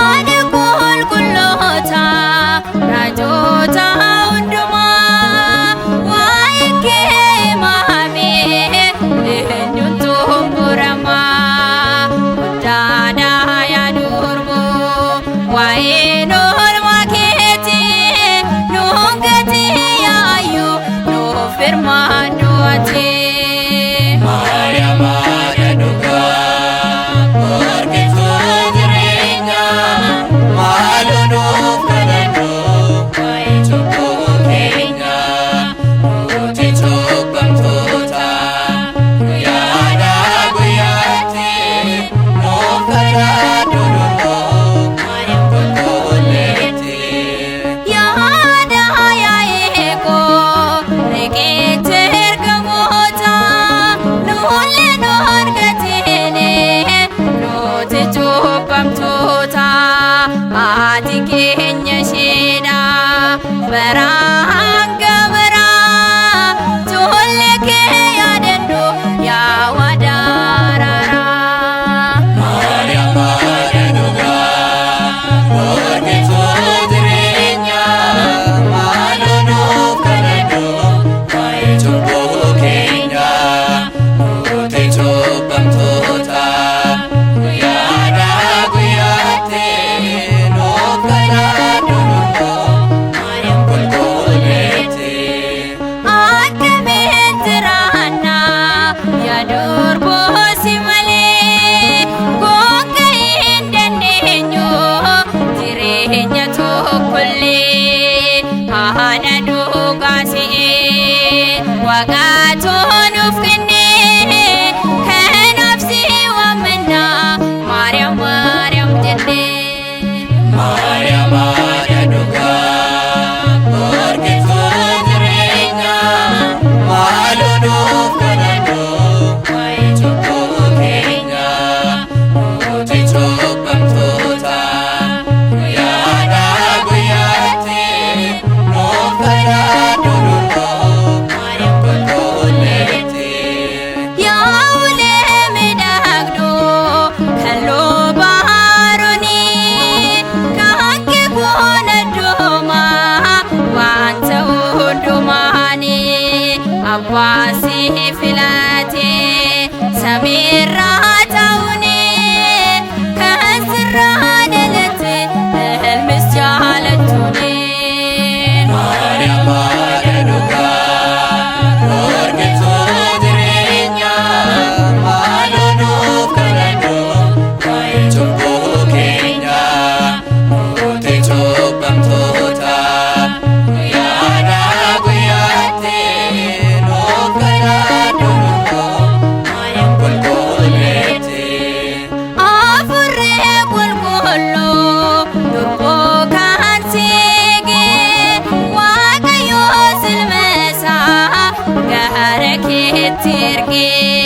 Haadha qulqulloota raajota hundumaa, waa'ee kee himame eenyutu muramaa? Guddaadha yaa durboo waa'een oolmaa keetii, nuun gatii yaayyuu nuuf hirmaadhu ati. Maariyaam haadha dhugaa, warqittuu jireenyaa, maaloo nuuf kadhadhu waa'ee cubbuu keenyaa. Nuti cubbamtoota guyyaadhaa guyyaatti, nuuf kadhadhu durboo Maariyaam qulqulleetti. Yaada yaa'eekoo riqicha ergamoota, nuullee nu argatine nuti cubbamtoota, haati keenya isheedha bara hanga baraa, ijoollee kee yaadadhu yaa wadaararaa. Maariyaam haadha dhugaa, warqittuu jireenyaa, maaloo nuuf kadhadhu waa'ee cubbuu keenyaa. Nuti cubbamtoota guyyaadhaa guyyaatti, nuuf kadhadhu durboo Maariyaam qulqulleetti. Akkamiin jiraannaa yaa durboo si malee? Gonka hin dandeenyu jireenya tokkollee. Haadha dhugaa si'ee Waaqatu nuuf kennee, kanaaf si waamannaa Maariyaam Maariyaam jennee. Maariyaam haadha dhugaa, warqittuu jireenyaa, maaloo nuuf kadhadhu waa'ee cubbuu keenyaa. Nuti cubbamtoota guyyaadhaa guyyaatti, nuuf kadhadhu durboo Maariyaam qulqulleetti. Yaa ulee miidhagduu kan luba Aroonii, kan kun addoomaa wanta hundumaanii, abbaa si filatee samiirraa ta'uuni, kan sirraa dhalate ilmis jaalattuuni. Maariyaam haadha dhugaa, warqittuu jireenyaa, maaloo nuuf kadhadhu waa'ee cubbuu keenyaa. Nuti cubbamtoota guyyaadhaa guyyaatti, nuuf kadhadhu durboo Maariyaam qulqulleetti. Afurree qulqulluu durboo kan siige, Waaqayyo silmeesaa gara keetti ergee.